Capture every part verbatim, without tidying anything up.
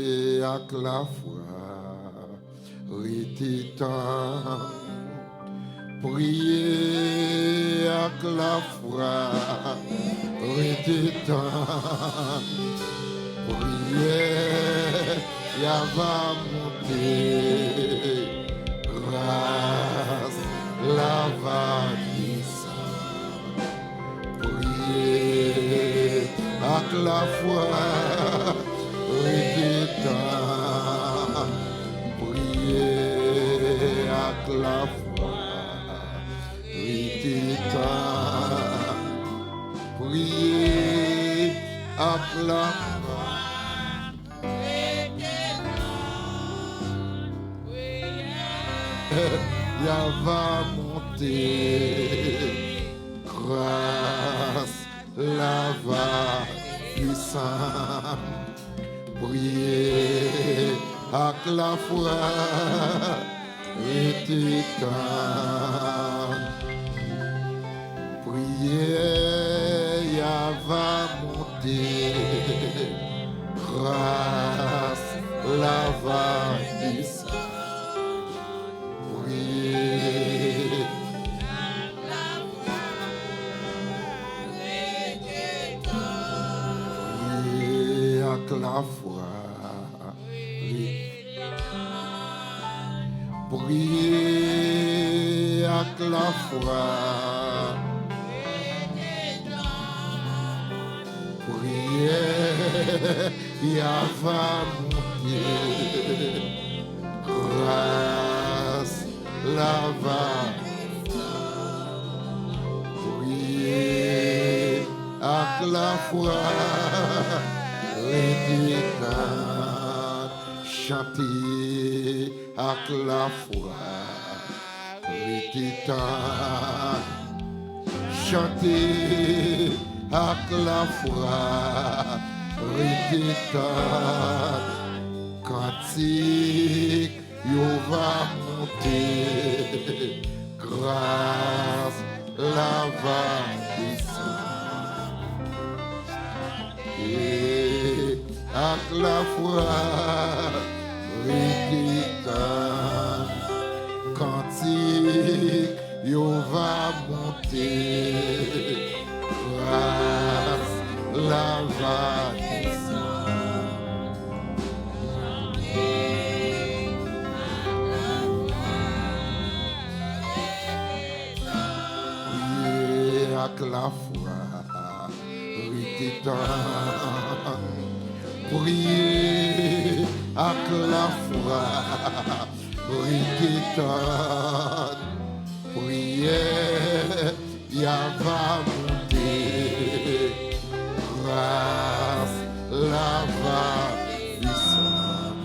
Ak lafwa, rete tann. Priye ak lafwa, rete tann. Priyè y a va monte. Gras la va desann. Priye ak lafwa, rete tann. Priye ak lafwa, rete tann. Priye ak lafwa. Y a va monte. Gras la va desann. Priye ak lafwa, rete tann. Priyè y a va monte. Gras la va desann. Priye. Priye ak lafwa. Priye ak lafwa. Priyè y a va monte. Gras la va. Priye ak lafwa, rete tann. Chante ak lafwa, rete tann. Chante ak lafwa, rete tann. Kantik yo va monte. Gras la va desann. E ak lafwa, rete tann. Kantik yo va monte. Gras la va desann. Priye ak lafwa, rete tann. Priye ak lafwa, rete tann. Priyè y a va monte. Gras la va desann.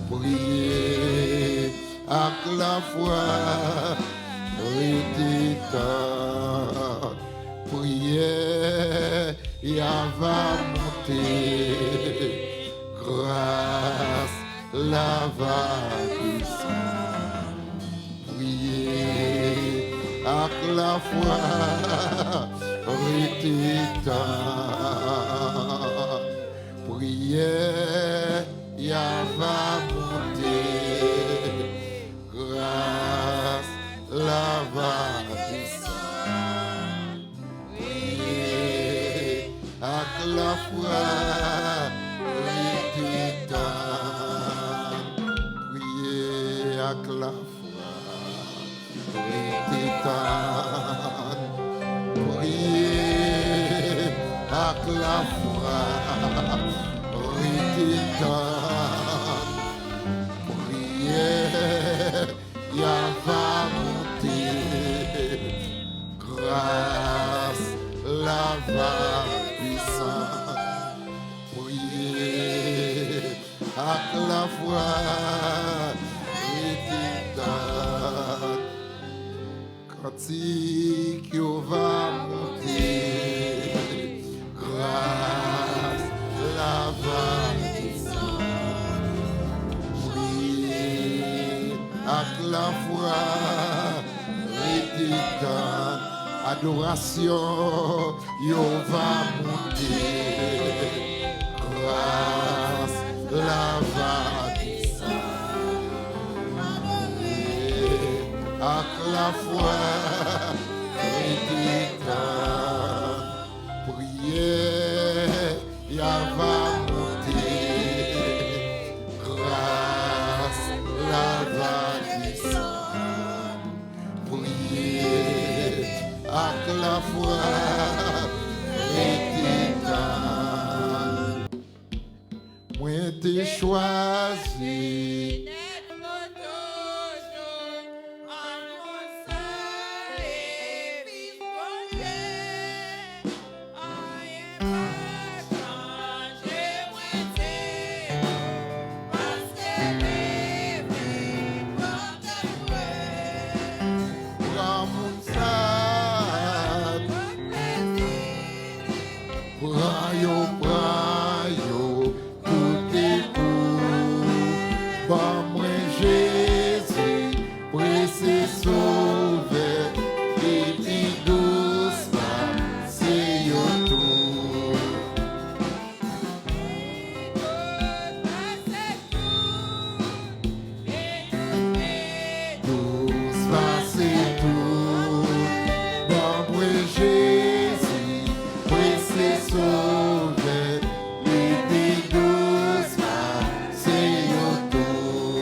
Priye ak lafwa, rete tann. Priyè y a va monte. Gras la va desann. Priye ak lafwa, rete tann. Priyè y a va monte. Gras la va desann. Priye ak lafwa, rete tann. Priye ak lafwa, rete tann. Priye ak lafwa, rete tann. Priyè y a va monte. Gras la va desann. Priye ak lafwa, rete tann. Kantik yo va monte. Gras la va desann. Priye ak lafwa, rete tann. Adorasyon yo va monte. Gras Lava desann. Adore ak lafwa, rete tann. Priyè, lava monte. Gras, lava desann. Priyè ak lafwa, rete tann. Mwen te chwazi nèt mwen toujou anonse Fis Bondye. Anyen pa chanje, mwen se ou, paske li vin pote mwen. Pran moun sa, pran yo, pran yo, koute kou. Ban mwen Jezi, prese Sovè, li pi dous pase yo tout. Dous pase tout. Ban mwen Jezi, prese Sovè, li pi dous pase yo tout.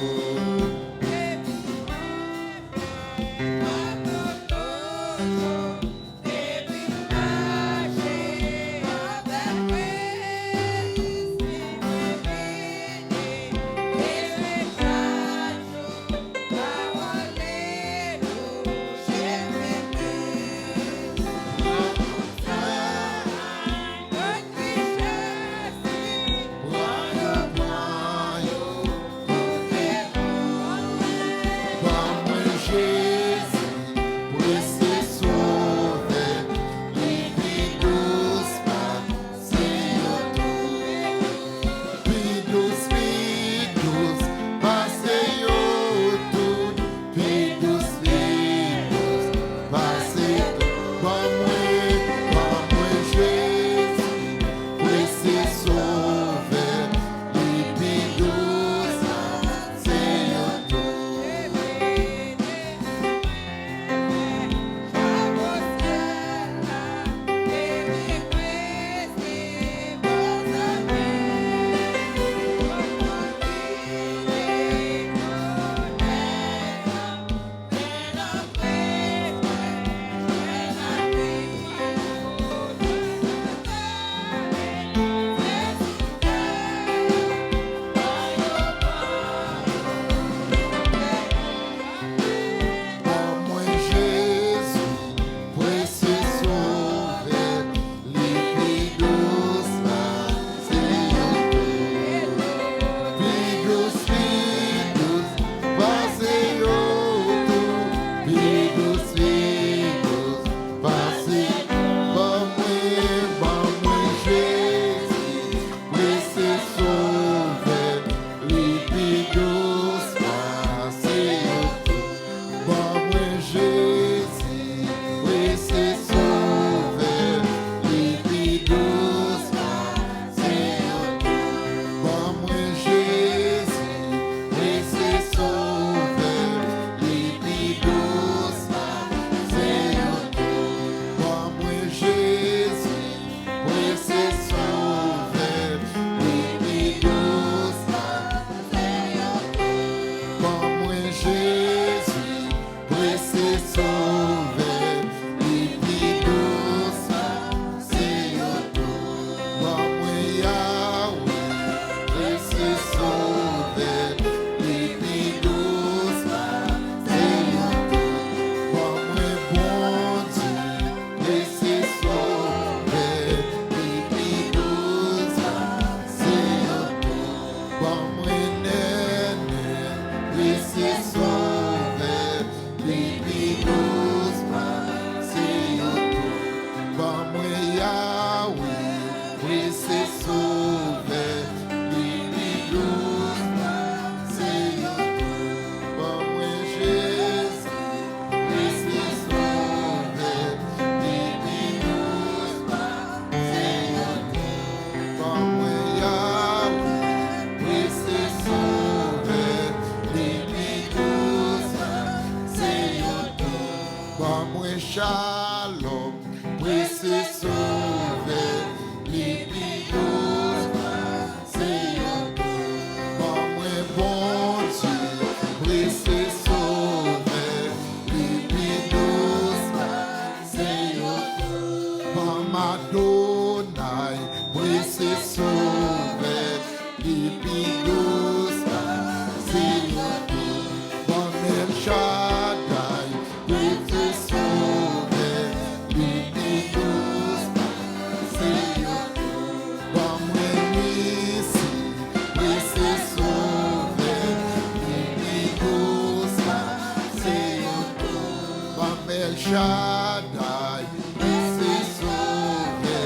Shaddai, wi se Sovè,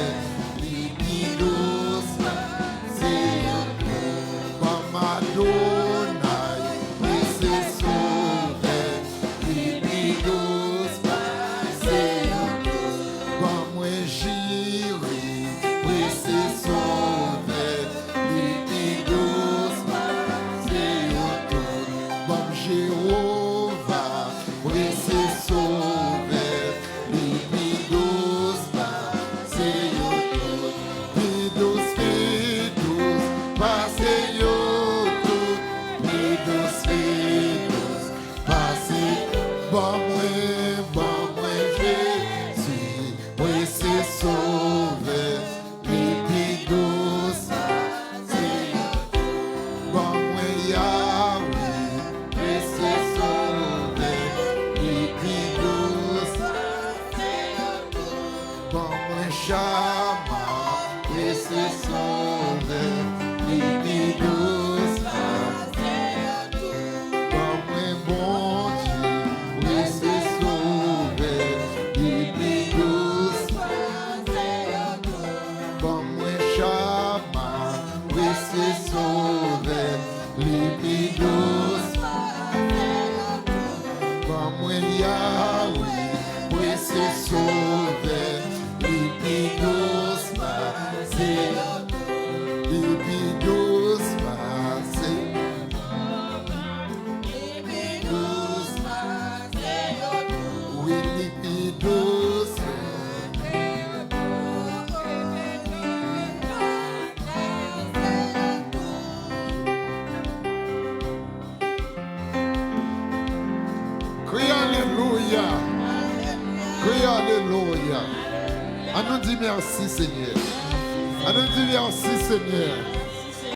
li pi dous pase yo tout. Ban m Adonai, wi se Sovè, li pi dous pase yo tout. Ban mwen Jire, wi se Sovè, li pi dous pase yo tout. Ban m Jewova, wi se Sovè, li pi dous pase yo tout. Pi dous, pi dous pase yo tout. Pi dous, pi dous pase. Ban mwen, ban mwen Jezi, wi se Sovè, li pi dous pase yo tout. Ban mwen Yawe, wi se Sovè, li pi dous pase yo tout. Ban mwen Shama, wi se Sovè, li pi dous pase yo tout. Ban mwen Bondye, wi se Sovè, li pi dous pase yo tout. Ban mwen Shama, wi se Sovè, li pi dous pase yo tout. Ban mwen Yawe, wi se Sovè, li pi dous pase yo tout. Li pi dous pase. Li pi dous pase yo tout. Wi, li pi dous. Kriye alelouya. Kriye alelouya. An nou di mèsi, Senyè. An nou di mèsi, Senyè.